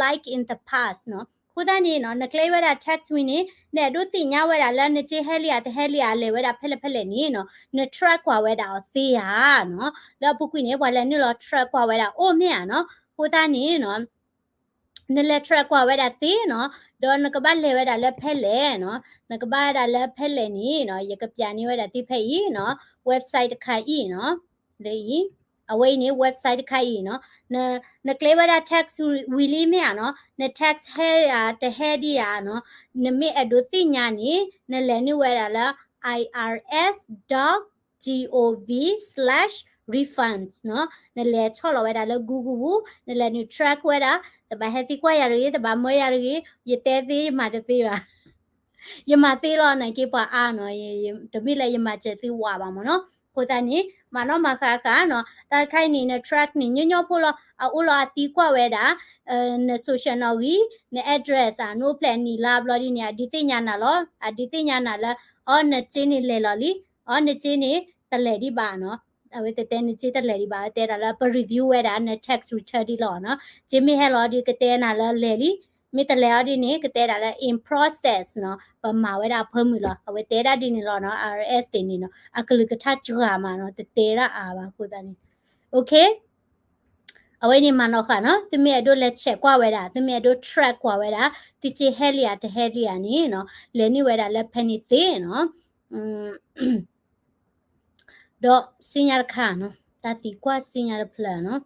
like in the past နီၤ အဃိသတးန့ၣ်နီၤ နကျဲဝဲဒၣ် tax ဝံၤန့ၣ် နအဲၣ်ဒိးသ့ၣ်ညါဝဲဒၣ်လၢနစ့ဟဲလံဧါတဟဲလံဧါ လဲၤဝဲဒၣ်ဖဲလဲၣ်ဖဲလဲၣ်န့ၣ်နီၤ န track ကွၢ်ဝဲဒၣ်အီၤသ့ဧါနီၤ လၢအပူၤကွံာ်န့ၣ် ပှၤလဲၤနုာ်လီၤ track ကွၢ်ဝဲဒၣ်အိၣ်မ့ၢ်ဧါနီၤ အဃိသတးန့ၣ်နီၤ နလဲၤ track ကွၢ်ဝဲဒၣ်သ့နီၤ ဒီးနကဘၣ်လဲၤဝဲဒၣ်လၢဖဲလဲၣ်နီၤ နကဘၣ်ဝဲဒၣ်လၢဖဲလဲၣ်န့ၣ်နီၤ ယကပျးန့ၢ်ဝဲဒၣ်သုဖဲအံၤနီၤ website တခါအံၤနီၤ လၢအံၤ အဝဲအံၤန့ၣ် website တခါအံၤနီၤ နကျဲဝဲဒၣ် tax ဝံၤလံမ့ၢ်ဧါနီၤ န tax ဟဲဧါတဟဲဒံးဧါနီၤ နမ့ၢ်အဲၣ်ဒိးသ့ၣ်ညါန့ၣ် နလဲၤနုာ်ဝဲဒၣ်လၢ irs dot gov slash refunds နီၤ နလဲၤဆီၣ်လီၤဝဲဒၣ်လၢ Google ပူၤ နလဲၤနုာ် track ဝဲဒၣ် တဘၣ်ဟဲသံကွၢ်ယၤတဂ့ၤ တဘၣ်မၢယၤတဂ့ၤ ယတဲသ့ယမၤတသ့ဘၣ် ယမၤသ့လီၤ နာ်က့ပှၤအါနီၤ တမ့ၢ်လၢယမၤစၢၤသုဝးဘၣ်မ့ၢ်နီၤ အဃိသတးန့ၣ် မၤနီၣ်မၤဃါဃါနီၤ တၢ်တခါအံၤန့ၣ် န track န့ၣ် ညီညီဖိလီၤ အအိၣ်လီၤအသံကွၢ်ဝဲဒၣ် န social နီၣ်ဂံၢ် န address ဧါ နအိၣ်ဖျဲၣ်နံၣ်လါဘျီဒ်န့ၣ် အဒုးသ့ၣ်ညါနၤလီၤ အဒုးသ့ၣ်ညါနၤလၢ အီ နစ့န့ၣ်လဲၤလီၤလံ အီ နစ့န့ၣ် တလဲၤဒံးဘၣ်နီၤ အဝဲတတဲနစ့တလဲၤဒံးဘၣ် တဲဒၣ်လၢပ review ဝဲဒၣ် န tax return ဒ်လီၤနီၤ စ့မ့ၢ်ဟဲလီၤဒ်ကတဲနၤလၢလဲၤလံ မ့ၢ်တလဲၤအီၤဒ်န့ၣ် ကတဲဒၣ်လၢ in process နီၤ ပမၤဝဲဒၣ်အဖၢမုၢ်လီၤ အဝဲတဲဒၣ်ဒ်န့ၣ်လီၤနီၤ IRS သ့ၣ်န့ၣ်နီၤ အကလုၢ်ကထါစှၤမးနီၤ တတဲဒၣ်အါဘၣ်အဃိသတးန့ၣ် okay အဝဲန့ၣ်မၤနီၣ်ဃာ်နီၤ သုမ့ၢ်အဲၣ်ဒိးလဲၤ check ကွၢ်ဝဲဒၣ် သုမ့ၢ်အဲၣ်ဒိး track ကွၢ်ဝဲဒၣ် သုစ့ဟဲလံဧါတဟဲလံဧါန့ၣ်နီၤ လဲၤနုာ်ဝဲဒၣ်လၢဖဲန့ၣ်သ့နီၤ ဒီးစံညါတခါနီၤ တၢ်သံကွၢ်စံညါတဖျၢၣ်နီၤ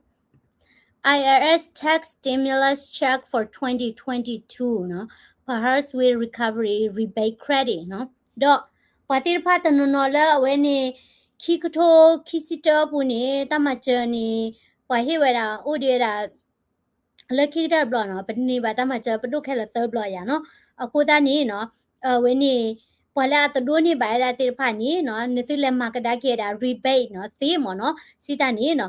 IRS tax stimulus check for twenty twenty-two နီၤ Perhaps with recovery rebate credit နီၤ ဒီးပှၤသ့ၣ်တဖၣ်တနီၤနီၤလၢအဝဲန့ၣ် ခံကထိခံဆံတၢပူၤန့ၣ် တၢ်မၤစၢၤန့ၣ် ပှၤဟ့ၣ်ဝဲဒၣ်အိၣ်ဒံးဝဲဒၣ် လၢခံကတၢၢ်တဘျီနီၤ ပန့ၢ်ဘၣ်တၢ်မၤစၢၤပဒိၣ်ခဲလၢာ်သၢဘျီယၤနီၤ အဃိသတးန့ၣ်နီၤ အဝဲန့ၣ် ပှၤလၢအတဒိးန့ၢ်ဘၣ်ဝဲဒၣ်သ့ၣ်တဖၣ်န့ၣ်နီၤ နသုလဲၤမၤကဒါက့ၤဝဲဒၣ် rebate နီၤ သ့မ့ၢ်နီၤ စံးတၢ်န့ၣ်နီၤ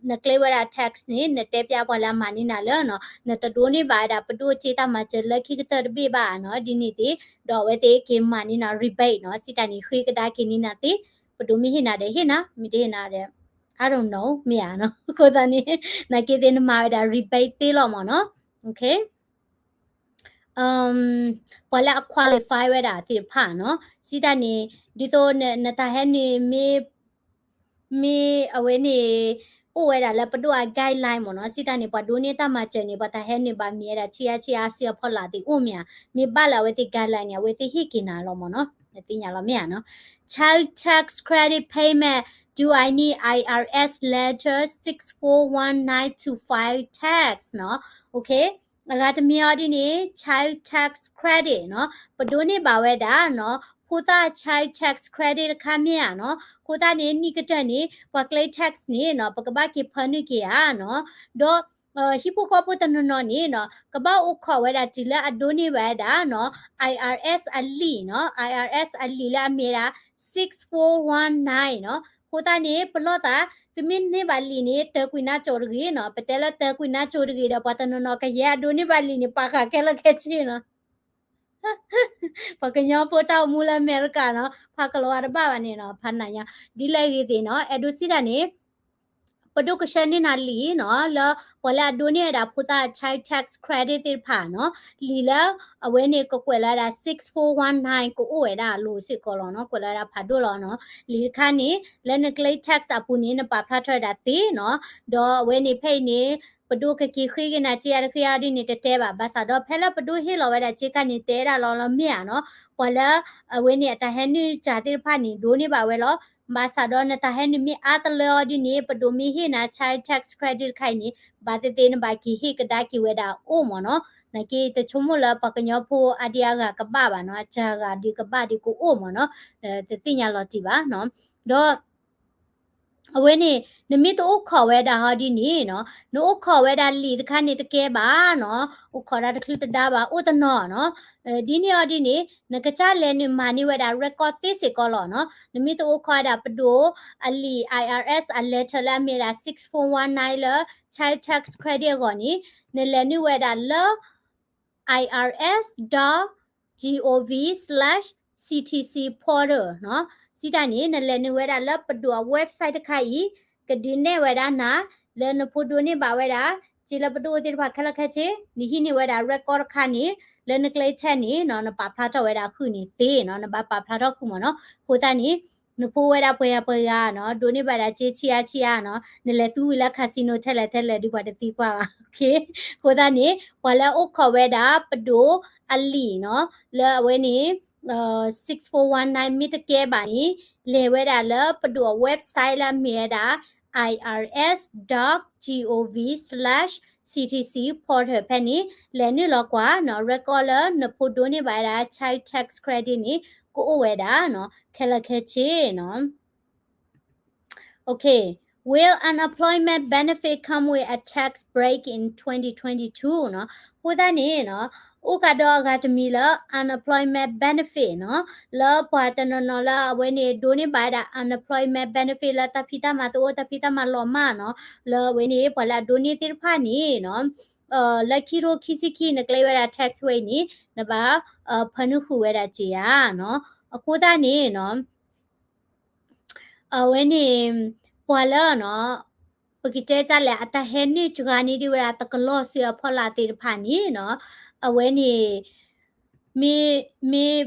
နကျဲဝဲဒၣ် tax န့ၣ် နတဲပျးပှၤလၢအမၤန့ၢ်နၤလၢနီၤ နတဒိးန့ၢ်ဘၣ်ဝဲဒၣ်ပဒိၣ်စ့တၢ်မၤစၢၤလၢခံကတၢၢ်တဘ့ၣ်ဘၣ်နီၤ ဒ်န့ၣ်သ့ၣ် ဒီးအဝဲသ့ၣ်က့ၤမၤန့ၢ်နၤ rebate နီၤ စံးတၢ်န့ၣ် ဃ့ကဒါက့ၤန့ၢ်နၤသ့ ပဒိၣ်မ့ၢ်ဟ့ၣ်နၤဒီးဟ့ၣ်နၤ မ့ၢ်တဟ့ၣ်နၤဒီး I don't know မ့ၢ်ဧါနီၤ အဃိသတးန့ၣ် နာ်က့သ့ၣ်နမၤဝဲဒၣ် rebate သ့လီၤမ့ၢ်နီၤ okay ပှၤလၢအ qualify ဝဲဒၣ်သ့ၣ်တဖၣ်နီၤ စံးတၢ်န့ၣ် ဒ်သိးနတၢ်ဟဲနုာ်မ့ၢ် မ့ၢ်အဝဲန့ၣ် အိၣ်ဝဲဒၣ်လၢပဒိၣ်အ guideline မ့ၢ်နီၤ စံးတၢ်န့ၣ် ပှၤဒိးန့ၢ်တၢ်မၤစၢၤန့ၣ် ပှၤတၢ်ဟဲနုာ်ဘၣ်မ့ၢ်ဝဲဒၣ် ဆံအါဆံအါစုအဖီလာ်သ့ၣ်အိၣ်မ့ၢ်ဧါ မ့ၢ်ဘၣ်လၢအဝဲသ့ၣ် guideline န့ၣ် အဝဲသ့ၣ်ဟ့ၣ်က့ၤနၤလီၤမ့ၢ်နီၤ နသ့ၣ်ညါလီၤမ့ၢ်ဧါနီၤ Child tax credit payment, do I need IRS letter six four one nine to file tax နီၤ okay အဂၤတမံၤအီၤဒ်န့ၣ် child tax credit နီၤ ပဒိးန့ၢ်ဘၣ်ဝဲဒၣ်နီၤ ဖိသၣ် child tax credit တခါမ့ၢ်ဧါနီၤ အဃိသတးန့ၣ် နံၣ်ကတၢၢ်န့ၣ် ပှၤကျဲ tax န့ၣ်နီၤ ပကဘၣ်က့ၤဖၢနုာ်က့ၤဧါနီၤ ဒီး ဟံၣ်ဖိဃီဖိတနီၤနီၤန့ၣ်နီၤ ကဘၣ်အိၣ်ခိးဝဲဒၣ်တုၤလၢအဒိးန့ၢ်ဝဲဒၣ်နီၤ IRS အလံာ်နီၤ IRS အလံာ်လၢအမ့ၢ်ဒၣ် six four one nine နီၤ အဃိသတးန့ၣ် ပလီၢ်သး သုမ့ၢ်န့ၢ်ဘၣ်လံာ်န့ၣ် တၢၤကွံာ်နါစိၤတဂ့ၤနီၤ ပတဲလၢတၢၤကွံာ်နါစိၤတဂ့ၤဒီး ပှၤတနီၤနီၤကယဲၢ်အဒိးန့ၢ်ဘၣ်လံာ်န့ၣ် ပာ်ဃာ်ခဲလၢာ်ခဲဆ့နီၤ ပှၤကညီဖိတၢ်အိၣ်မူလၢအမဲရကၤနီၤ ဖးကလီၤဝါတဘၣ်ဘၣ်န့ၣ်နီၤ ဖးနၤညါ ဒ်လဲၣ်ဂ့ၤသ့ၣ်နီၤ အဲၣ်ဒိးစံးတၢ်န့ၣ် ပဒိၣ်ကဆှၢန့ၢ်နၤလံာ်နီၤ လၢပှၤလၢအဒိးန့ၢ်ဝဲဒၣ်ဖိသၣ် child tax credit သ့ၣ်တဖၣ်နီၤ လံာ်လၢ အဝဲန့ၣ်ကကွဲးလီၤဝဲဒၣ် six four one nine ကအိၣ်ဝဲဒၣ်အလိၤစ့ၢ်ကီးလီၤနီၤ ကွဲးလီၤဝဲဒၣ်ဖးဒိၣ်လီၤနီၤ လံာ်တခါန့ၣ် လၢနကျဲ tax အပူၤန့ၣ် နပာ်ဖျါထီၣ်ဝဲဒၣ်သ့နီၤ ဒီးအဝဲန့ၣ်ဖဲအံၤန့ၣ် ပဒိၣ်ကက့ၤဃ့က့ၤနၤစ့အါတဃ့အါဒ်န့ၣ် တတဲဘၣ် ဘၣ်ဆၣ်ဒီး ဖဲလၢပဒိၣ်ဟ့ၣ်လီၤဝဲဒၣ်စ့ခါန့ၣ် တဲဒၣ်လီၤလီၤမ့ၢ်ဧါနီၤ ပှၤလၢ အဝဲန့ၣ်အတၢ်ဟဲနုာ်စၢ်သ့ၣ်တဖၣ်န့ၣ် ဒိးန့ၢ်ဘၣ်ဝဲလီၤ ဘၣ်ဆၣ်ဒီးနတၢ်ဟဲနုာ်မ့ၢ်အါတလၢအီၤဒ်န့ၣ် ပဒိၣ်မ့ၢ်ဟ့ၣ်နၤ child tax credit တခါအံၤန့ၣ် ဘၣ်သ့ၣ်သ့ၣ်နဘၣ်က့ၤဟ့ၣ်ကဒါက့ၤဝဲဒၣ်အိၣ်မ့ၢ်နီၤ နာ်က့တဆိကမိၣ်လၢပှၤကညီဖိအါဒံအါဂၤကဘၣ်ဘၣ်နီၤ အစှၤဂၤဒုးကဘၣ်ဒုးကအိၣ်မ့ၢ်နီၤ တသ့ၣ်ညါလီၤတံၢ်ဘၣ်နီၤ ဒီး အဝဲန့ၣ် နမ့ၢ်တအိၣ်ခိးဝဲဒၣ်ဟီဒ်န့ၣ်နီၤ, နအိၣ်ခိးဝဲဒၣ်လံာ်တခါန့ၣ်တကဲဘၣ်နီၤ, အိၣ်ခိးဒၣ်တချုးတဒါဘၣ် အိၣ်တနီၤနီၤ. ဒ်န့ၣ်အီၤဒ်န့ၣ် နကစၢ်လဲၤနုာ်မၤန့ၢ်ဝဲဒၣ် record သ့စ့ၢ်ကီးလီၤနီၤ. နမ့ၢ်တအိၣ်ခိးဝဲဒၣ်ပဒိၣ်အလံာ် I R S အ letter လၢအမ့ၢ်ဝဲဒၣ် six four one nine လၢ child tax credit အဂီၢ်န့ၣ် နလဲၤနုာ်ဝဲဒၣ်လၢ I R S dot G O V slash C T C portal နီၤ. စံးတၢ်န့ၣ် နလဲၤနုာ်ဝဲဒၣ်လၢပဒိၣ်အ website တခါအံၤ ကဒုးနဲၣ်ဝဲဒၣ်နၤ လၢနဖိဒိးန့ၢ်ဘၣ်ဝဲဒၣ် စ့လၢပဒိၣ်သ့ၣ်တဖၣ်ခဲလၢာ်ခဲဆ့ နဟံးန့ၢ်ဝဲဒၣ် record တခါန့ၣ် လၢနကျဲ tax န့ၣ်နီၤ နပာ်ဖျါထီၣ်ဝဲဒၣ်ဃုာ်န့ၣ်သ့နီၤ, နဘၣ်ပာ်ဖျါထီၣ်ဃုာ်မ့ၢ်နီၤ. အဃိသတးန့ၣ် နဖိဝဲဒၣ်ပှဲၤဂၤပှဲၤဂၤနီၤ ဒိးန့ၢ်ဘၣ်ဒၣ်စ့ဆံးအါဆံးအါနီၤ, နလဲၤသူဝံၤလၢ casino ထဲလဲၣ်ထဲလဲၣ်ဒုးပှၤတသံကွၢ်ဘၣ်. အဃိသတးန့ၣ် ပှၤလၢအအိၣ်ခိးဝဲဒၣ်ပဒိၣ်အလံာ်နီၤ လၢအဝဲန့ၣ် six four one nine မ့ၢ်တကဲဘၣ်န့ၣ် လဲၤဝဲဒၣ်လၢပဒိၣ်အ website လၢအမ့ၢ်ဝဲဒၣ် I R S dot G O V slash C T C portal ဖဲန့ၣ် လဲၤနုာ်လီၤကွၢ်နီၤ record လၢနဖိဒိးန့ၢ်ဘၣ်ဝဲဒၣ် child tax credit န့ၣ် ကအိၣ်ဝဲဒၣ်နီၤ ခဲလၢာ်ခဲဆ့နီၤ. Okay. Will unemployment benefit come with a tax break in twenty twenty-two နီၤ. အဃိသတးန့ၣ်နီၤ အိၣ်ကဒီးအဂၤတမံၤလၢ unemployment benefit နီၤ လၢပှၤတနီၤနီၤလၢအဝဲန့ၣ် ဒိးန့ၢ်ဘၣ်ဝဲဒၣ် unemployment benefit လၢတၢ်ဖံးတၢ်မၤတအိၣ် တၢ်ဖံးတၢ်မၤလီၤမၢ်နီၤ လၢအဝဲန့ၣ် ပှၤလၢအဒိးန့ၢ်သ့ၣ်တဖၣ်န့ၣ်နီၤ လၢခံထိခံဆံခံ နကျဲဝဲဒၣ် tax ဝဲအံၤန့ၣ် နဘၣ် ဖၢနုာ်ဃုာ်ဝဲဒၣ်စ့ဧါနီၤ. အဃိသတးန့ၣ်နီၤ အဝဲန့ၣ် ပှၤလၢနီၤ ပကတဲတၢ်လဲၣ် အတၢ်ဟဲနုာ်စှၤန့ၢ်ဒံးဝဲဒၣ် တကလီၤစ့အဖီလာ်သ့ၣ်တဖၣ်န့ၣ်နီၤ အဝဲန့ၣ် မ့ၢ် မ့ၢ်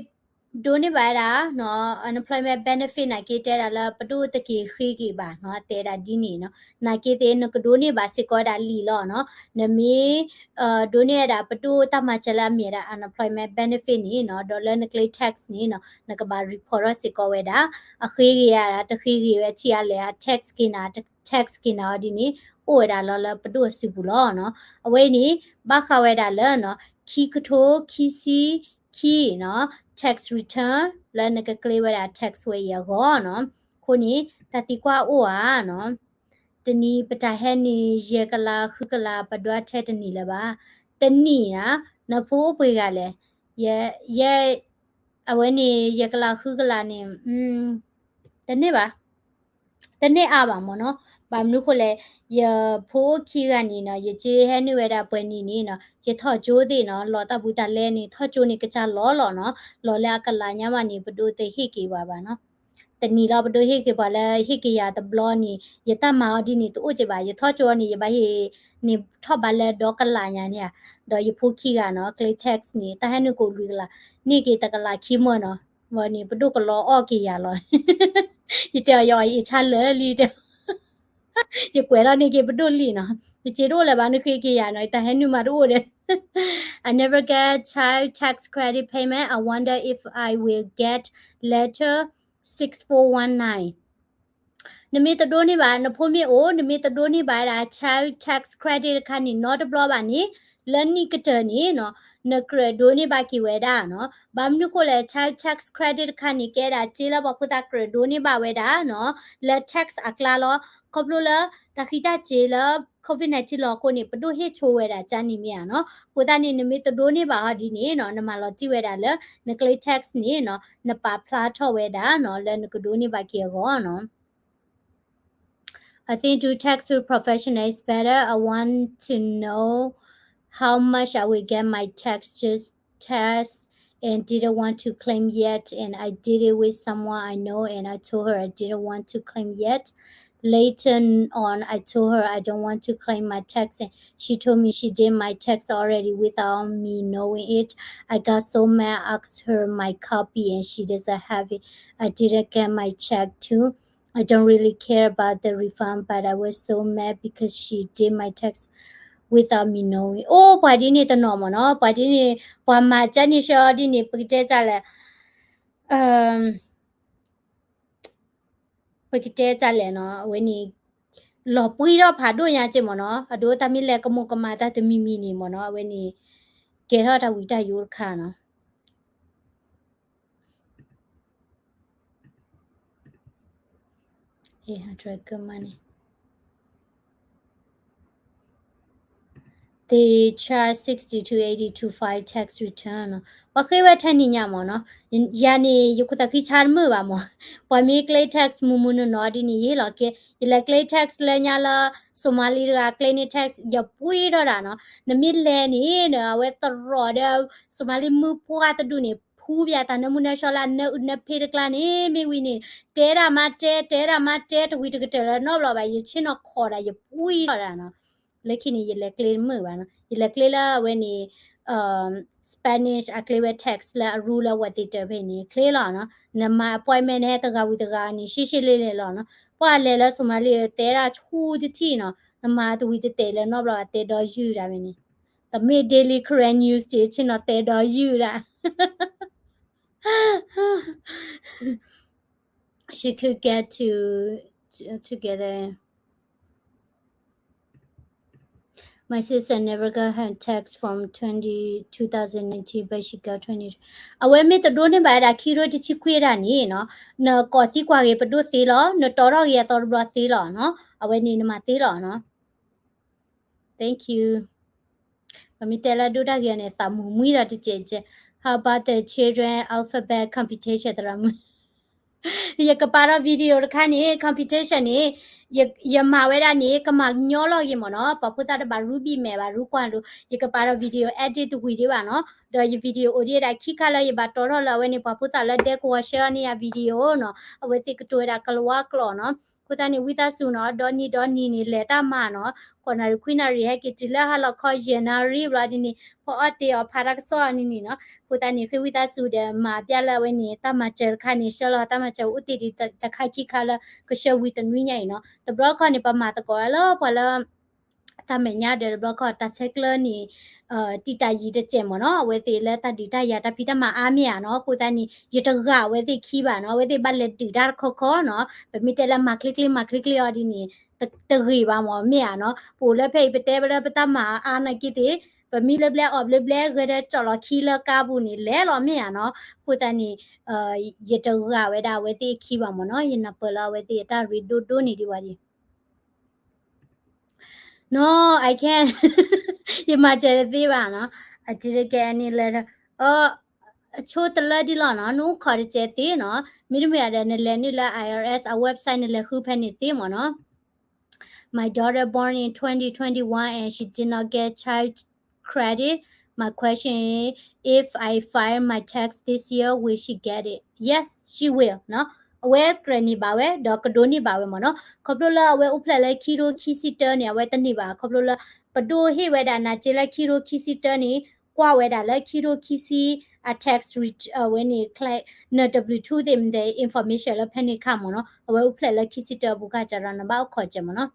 ဒိးန့ၢ်ဘၣ်ဝဲဒၣ်နီၤ unemployment benefit နာ်က့ တဲဒၣ်လၢပဒိၣ်တက့ၤဃ့က့ၤဘၣ်နီၤ တဲဒၣ်ဒ်န့ၣ်နီၤ နာ်က့သ့ၣ် နကဒိးန့ၢ်ဘၣ်စ့ၢ်ကီးဝဲဒၣ်လံာ်လီၤနီၤ နမ့ၢ် ဒိးန့ၢ်ဝဲဒၣ်ပဒိၣ်တၢ်မၤစၢၤလၢအမ့ၢ်ဝဲဒၣ် unemployment benefit န့ၣ်နီၤ ဒီးလၢနကျဲ tax န့ၣ်နီၤ နကဘၣ် report ထီၣ်စ့ၢ်ကီးဝဲဒၣ် အဃ့က့ၤဧါ တဃ့က့ၤဝဲ ထံၣ်အါလဲၣ် အ tax က့ၤနၤ tax က့ၤနၤအီၤဒ်န့ၣ် အိၣ်ဝဲဒၣ်လီၤလၢပဒိၣ်အစုပူၤလီၤနီၤ. အဝဲအံၤန့ၣ် ဘၣ်ဃးဝဲဒၣ်လၢနီၤ ခံကထိခံဆံခံနီၤ tax return လၢနကကျဲဝဲဒၣ် tax ဝဲအံၤအဂီၢ်နီၤ. အဃိန့ၣ် တၢ်သံကွၢ်အိၣ်ဧါနီၤ တနံၤပတၢ်ဟဲနုာ် ယဲၢ်ကလး ဃုကလး ပဒွးထဲတနံၤလၢၤဘၣ်. တနံၤဧါ, နဖိအိၣ်ပှဲၤဂၤလဲၣ်. ယဲ အဝဲန့ၣ် ယဲၢ်ကလး ဃုကလးန့ၣ် တန့ၢ်ဘၣ်, တန့ၢ်အါဘၣ်မ့ၢ်နီၤ. ဘၣ်မနုၤဃိလဲၣ်, ယဖိအိၣ်ခံဂၤန့ၣ်နီၤ, ယစ့ဟဲနုာ်ဝဲဒၣ်ပှဲၤနံၤန့ၣ်နီၤ, ယထီၣ်ကၠိသ့ၣ်နီၤ, လီၤတၢ်ဘူးတၢ်လဲန့ၣ် ထီၣ်ကၠိန့ၣ်ကစၢ်လီၤလီၤနီၤ, လီၤလၢအကလးညါဘၣ်န့ၣ် ပဒိၣ်တဟ့ၣ်က့ၤပှၤဘၣ်နီၤ. တနံၤလီၤ ပဒိၣ်ဟ့ၣ်က့ၤပှၤလၢဟ့ၣ်က့ၤယၤတဘျီန့ၣ် ယတၢ်မၤအီၤဒ်န့ၣ် တအိၣ်က့ၤဘၣ်, ယထီၣ်ကၠိအီၤန့ၣ် ယဘၣ်ဟ့ၣ်န့ၣ်ထီၣ်ဘးလၢဒီကလးညါန့ၣ်ဧါ, ဒီးယဖိခံဂၤနီၤ, ကျဲ tax န့ၣ် တၢ်ဟဲနုာ်ကိးလွံၢ်ကလး, န့ၢ်က့ၤတကလးခံမၢ်နီၤ, ဝဲန့ၣ် ပဒိၣ်ကလီအီၣ်က့ၤယၤလီၤ. ယတဲအီၤ ယအံၤဆါလၢာ်လံတဲ, ယကွဲးထီၣ်န့ၢ်က့ၤပဒိၣ်လံနီၤ, ယစ့တအိၣ်လၢၤဘၣ် နဃ့က့ၤယၤနီၤ, ယတၢ်ဟဲနုာ်မးတအိၣ်ဒီး I never get child tax credit payment. I wonder if I will get letter six four one nine. နမ့ၢ်တဒိးန့ၢ်ဘၣ် နဖိမ့ၢ်အိၣ် နမ့ၢ်တဒိးန့ၢ်ဘၣ်ဝဲဒၣ် child tax credit တခါန့ၣ် နီတဘျီဘၣ်န့ၣ် လၢနံၣ်ကတၢၢ်န့ၣ်နီၤ နကြၢးဒိးန့ၢ်ဘၣ်က့ၤဝဲဒၣ်နီၤ. ဘၣ်မနုၤဃိလဲၣ် child tax credit တခါန့ၣ် ကဲဒၣ်စ့လၢပှၤဖိသၣ်ကြၢးဒိးန့ၢ်ဘၣ်ဝဲဒၣ်နီၤ လၢ tax အကျါလီၤ. ခီဖျိလၢတၢ်ဃံးတၢ်စ့ၤလၢ COVID nineteen လီၤအဃိန့ၣ် ပဒိၣ်ဟ့ၣ်ဆိဝဲဒၣ်ကန့ၣ်မ့ၢ်ဧါနီၤ. အဃိသတးန့ၣ် နမ့ၢ်တဒိးန့ၢ်ဘၣ်ဟီဒ်န့ၣ်နီၤ နမၤလီၤတံၢ်ဝဲဒၣ်လၢ နကျဲ tax န့ၣ်နီၤ နပာ်ဖျါထီၣ်ဝဲဒၣ်နီၤ လၢနကဒိးန့ၢ်ဘၣ်က့ၤအဂီၢ်နီၤ. I think do tax to professional is better. I want to know how much I will get my tax just tax and didn't want to claim yet, and I did it with someone I know, and I told her I didn't want to claim yet. Later on, I told her I don't want to claim my tax, and she told me she did my tax already without me knowing it. I got so mad, asked her my copy, and she doesn't have it. I didn't get my check too. I don't really care about the refund, but I was so mad because she did my tax without me knowing. အိၣ် ပှၤဒ်န့ၣ်တနီၤမ့ၢ်နီၤ, ပှၤဒ်န့ၣ် ပှၤမၤကန့ၣ်ဆှၢအီၤဒ်န့ၣ် ပကတဲတၢ်လဲၣ် ပကတဲတၢ်လဲၣ်နီၤ, အဝဲန့ၣ် လီၤပှံၢ်ထီၣ်ဖးဒိၣ်ညါက့မ့ၢ်နီၤ, အဒိတၢ်မ့ၢ်လဲၤကမူၤကမၣ်တၢ်တမံၤမံၤန့ၣ်မ့ၢ်နီၤ, အဝဲန့ၣ် ကဲထီၣ်တၢ်ဝံၤတၢ်ယိာ်တခါနီၤ. eight hundred ကမၣ်န့ၣ် They charge sixty to eighty to file tax return နီၤ. ပှၤဃ့ဝဲထဲန့ၣ်ညါမ့ၢ်နီၤ. ယၤန့ၣ် ယခိၣ်သးခံဆါတမုာ်ဘၣ်မ့ၢ်. ပှၤမ့ၢ်ကျဲ tax မုာ်မုာ်နီၢ်နီၢ်ဒ်န့ၣ် ယဟ့ၣ်လီၤက့ၤ, ယလဲၤကျဲ tax လၢညါလၢ Somali တဂၤကျဲန့ၢ် tax ယပှံထီၣ်ဒၣ်နီၤ. နမ့ၢ်လဲၤန့ၣ် အဝဲသရိာ်ဒီး Somali မုၢ်ပှၢ်တဒူၣ်န့ၣ် ဖူးပၠးတၢ်နၢမူနၢဆှီလၢအနၢအုၣ်နၢဖ့တကျါန့ၣ် မ့ၢ်ဝံၤန့ၣ် တဲဒၣ်မါတဲ တဲဒၣ်မါတဲ တဝံၤတကတၢၢ်လၢနီတဘျီဘၣ် ယဆ့ၣ်နီၤခိးဒၣ် ယပှံထီၣ်ဒၣ်နီၤ. လၢခံန့ၣ် ယလဲၤကျဲတမုာ်ဘၣ်နီၤ. ယလဲၤကျဲလၢအဝဲန့ၣ် Spanish အကျဲဝဲ tax လၢအရူလၢဝဲသ့ၣ်တၢ်ဖဲန့ၣ် ကျဲလီၤနီၤ. နမၤ appointment န့ၣ် တဂၤဝံၤတဂၤန့ၣ် ရှဲရှဲလဲၣ်လဲၣ်လီၤနီၤ. ပှၤလဲၤလၢ Somali တဲဒၣ်ဆူတထံၣ်နီၤ. နမၤတဝံၤတတဲာ်လၢနီတဘျီဘၣ် တဲဒီးယုၢ်ဒၣ်ဖဲန့ၣ်. တမ့ၢ် Daily Karen News တ့ၢ် ဆ့ၣ်နီၤတဲဒီးယုၢ်ဒၣ် She could get to, to together. My sister never got her tax from twenty, two thousand nineteen, but she got twenty. အဝဲမ့ၢ်တဒိးန့ၢ်ဘၣ်ဝဲဒၣ်ခံထိတဆံခွံဒၣ်န့ၣ်နီၤ, နကိးသံကွၢ်ဂ့ၤပဒိၣ်သ့လီၤ, နတီထီၣ်ဂ့ၤအသီတဘျီသ့လီၤနီၤ, အဝဲန့ၣ်နမၤသ့လီၤနီၤ. Thank you. ပမ့ၢ်တဲလၢဒိၣ်တၢ်ဂ့ၤန့ၣ် သးမုာ်မှံဒီးတကဲးကဲး. How about the children alphabet competition သရၣ်မုၣ် ယကပာ်ထီၣ် video တခါန့ၣ် competition န့ၣ် ယမၤဝဲဒၣ်န့ၣ် ကမၤညီလီၤဂ့ၤမ့ၢ်နီၤ, ပှၤဖိသၣ်တဘၣ်ရူဘံၣ်မဲာ်ဘၣ်ရူကွၢ်လိၤ, ယကပာ်ထီၣ် video edit တဝံၤဒံးဘၣ်နီၤ, ဒီးယ video အိၣ်ဒံးဒၣ်ခံခါလၢယဘၣ်တီထီၣ်လၢအဝဲန့ၣ် ပှၤဖိသၣ်လၢဒဲကဝီၤ share န့ၢ်ယၤ video နီၤ, အဝဲသ့ၣ်ကတိၤဝဲဒၣ်ကလၤဝါကျိာ်နီၤ. အဃိသတးန့ၣ် ဝံသးစူၤနီၤ, ဒီနံၤဒီနံၤန့ၣ် လဲၤတၢ်မၤနီၤ, ဃိးနၣ်ရံၣ်ခွံနၣ်ရံၣ်ဟဲက့ၤတုၤလၢဟါလီၤခီယဲၢ်နၣ်ရံၣ်ဘျီဒ်န့ၣ် ဖီအီၣ်တ့ၢ်အီၣ်ဖးတၢ်ကစီၣ်အီၤန့ၣ်န့ၣ်နီၤ. အဃိသတးန့ၣ် ဃ့ဝံသးစူၤဒီးမၤပျဲလၢအဝဲန့ၣ် တၢ်မၤစၢၤတခါန့ၣ် ဆှၢလီၤတၢ်မၤစၢၤအိၣ်တ့ၢ်ဒံးတခါခံခါလၢ ကဆှၢဝံၤတနွံညါအံၤနီၤ. တဘျီခီန့ၣ် ပမၤသကိးလၢပှၤလၢ တၢ်မဲာ်ညါဒီးတဘျီခီ တၢ်ဆဲးကျၢန့ၣ် တံာ်တာ်ယံၤတစဲးမ့ၢ်နီၤ, အဝဲသ့ၣ်လၢတၢ်ဒုးတၢ်ယၤတၢ်ဖံးတၢ်မၤအါမ့ၢ်ဧါနီၤ. အဃိသတးန့ၣ် ယတဂၤအဝဲသ့ၣ်ခံဘၣ်နီၤ, အဝဲသ့ၣ်ဘၣ်လဲၤဒုးတၢ်တခီခီနီၤ. ပမ့ၢ်တဲလၢမၤချ့ချ့မၤချ့ချ့အီၤဒ်န့ၣ် တဂ့ၤဘၣ်မ့ၢ်မ့ၢ်ဧါနီၤ. ပအိၣ်လၢဖဲအံၤပတဲလၢပတၢ်မၤအါနာ်က့သ့ၣ်, ပမံလၢဘျဲအီၣ်ဘျဲဘျဲ ဂဲၤဒီးကၠီၣ်လီၤခံလၢကါပူၤန့ၣ် လဲၤလီၤမ့ၢ်ဧါနီၤ. အဃိသတးန့ၣ် ယတဂၤဝဲဒၣ်အဝဲသ့ၣ်ခံဘၣ်မ့ၢ်နီၤ, ယနၢ်ပၢၢ်လၢအဝဲသ့ၣ်အတၢ်ရ့ဒိၣ်ဒိၣ်န့ၣ်ဒံးဝဲဒၣ်. No, I can't. ယမၤစၢၤတသ့ဘၣ်နီၤ. အတံၤတကဲအနံၤလဲၤဒီး အ အဆိတလၢဒ်လီၤနီၤ, နအိၣ်ခိးတစဲးသ့နီၤ. မ့တမ့ၢ်ဒီး နလဲၤနုာ်လၢ I R S အ website နလဲၤဃုဖဲန့ၣ်သ့မ့ၢ်နီၤ. My daughter born in twenty twenty-one and she did not get child credit. My question is, if I file my tax this year, will she get it? Yes, she will နီၤ. အဝဲကြၢးန့ၢ်ဘၣ်ဝဲ ဒီးကဒိးန့ၢ်ဘၣ်ဝဲမ့ၢ်နီၤ. ခီဖျိလၢအဝဲအိၣ်ဖျဲၣ်လၢခံထိခံဆံတၢန့ၣ် အဝဲတန့ၢ်ဘၣ်. ခီဖျိလၢ ပဒိၣ်ဟ့ၣ်ဝဲဒၣ်နၤစ့လၢခံထိခံဆံတၢန့ၣ် ကွၢ်ဝဲဒၣ်လၢခံထိခံဆံ အ tax return အဝဲန့ၣ် န W two သ့ၣ်မ့ၢ်သ့ information လၢဖဲန့ၣ်ခါမ့ၢ်နီၤ. အဝဲအိၣ်ဖျဲၣ်လၢခံဆံတၢအပူၤခါစ့ၢ်ဒီး နဘၣ်အိၣ်ခိးစဲးမ့ၢ်နီၤ.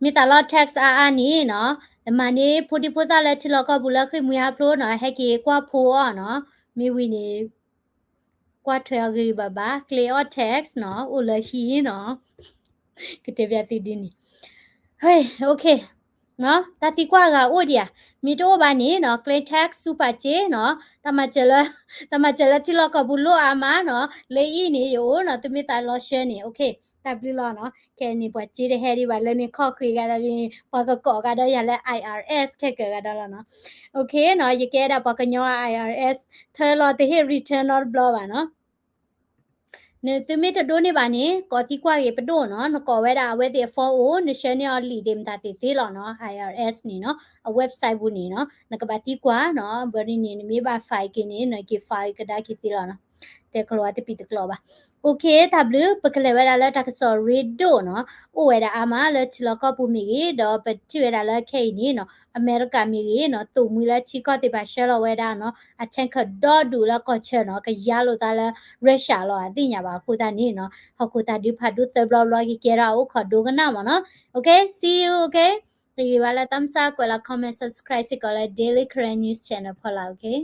မ့ၢ်သးလီ tax အါအါန့ၣ်နီၤ, နမၤန့ၢ်ဖိဒံဖိသၣ်လၢထံလီၢ်ကီၢ်ပူၤလၢဃ့ၢ်မှံဟးဖျိးနီၤ, ဟဲက့ၤကွၢ်ဖိအီၤနီၤ. မ့ၢ်ဝံၤန့ၣ် ကွၢ်ထွဲအီၤဂ့ၤဂ့ၤဘၣ်ဘၣ်, ကျဲအီၣ် tax နီၤ, အိၣ်လၢဟံၣ်နီၤ. ကတဲဘၣ်သုဒ်န့ၣ်. ဟဲ okay နီၤ, တၢ်သံကွၢ်ဂၤအိၣ်ဒံးဧါ. မ့ၢ်တအိၣ်ဘၣ်န့ၣ်နီၤ, ကျဲ tax ဆူပာ်စ့နီၤ, တၢ်မၤစၢၤလၢ တၢ်မၤစၢၤလၢထံလီၢ်ကီၢ်ပူၤလိၣ်အါမးနီၤ, လၢအံၤန့ၣ် ယအိၣ်နီၤ, သုမ့ၢ်သးလီ share န့ၣ် okay, တၢ်ဘျုးလီၤနီၤ. ခဲအံၤန့ၣ် ပှၤစ့တဟဲဒံးဘၣ်လၢန့ၣ် ခီၣ်ဃ့ဂၤဒ်န့ၣ် ပှၤကကိးဂၤဒီးယၤလၢ I R S ခဲကၢးဂၤဒီးလီၤနီၤ. Okay နီၤ, ယကဲဒၣ်ပှၤကညီ I R S ထၢလီၤတဟ့ၣ် return နီတဘျီဘၣ်နီၤ. နသုမ့ၢ်တဒိးန့ၢ်ဘၣ်န့ၣ် ကိးသံကွၢ်ဂ့ၤပဒိၣ်နီၤ, နကိးဝဲဒၣ်အဝဲသ့ၣ်အ phone အိၣ်, န share န့ၢ်အီၤလံာ်သ့ၣ်မတၤသ့ၣ်သ့လီၤနီၤ, I R S န့ၣ်နီၤ, အ website ပူၤန့ၣ်နီၤ, နကဘၣ်သံကွၢ်နီၤ, ဘၣ်ဒ်န့ၣ် နမ့ၢ်ဘၣ် file က့ၤန့ၣ် နက့ၤ file ကဒါက့ၤသ့လီၤနီၤ. တဲကလီၤဝဲတပံၤတကျိာ်ဘၣ်. Okay တၢ်ဘျုး, ပကလဲၤဝဲဒၣ်လၢတၢ်ကစီၣ်ရ့ဒိၣ်နီၤ, အိၣ်ဝဲဒၣ်အါမးလၢထံလီၢ်ကီၢ်ပူၤမ့ၢ်ဂ့ၤ, ဒီးပထံၣ်ဝဲဒၣ်လၢခဲအံၤန့ၣ်နီၤ, အမဲရကၤမ့ၢ်ဂ့ၤနီၤ, သိၣ်မှံလၢထံကီၢ်သ့ၣ်တဖၣ်ဆှၢလီၤဝဲဒၣ်နီၤ, အ tanker ဒီဒူၣ်လၢကီၢ်ဆၢနီၤ, ကယါလိာ်သးလၢ Russia လီၤအသ့ၣ်ညါဘၣ်အဃိသတးန့ၣ်နီၤ, ဟီၣ်ခိၣ်သးဒုးဖးဒိၣ်သၢဘျီဘျီကကဲထီၣ်အိၣ်ခိးဒိကနၣ်မ့ၢ်နီၤ. Okay, see you, okay. ဂ့ၤဘၣ်လၢ thumbs up ကွဲးလီၤ comment, subscribe စ့ၢ်ကီးလၢ Daily Karen News Channel ဖီလာ်, okay.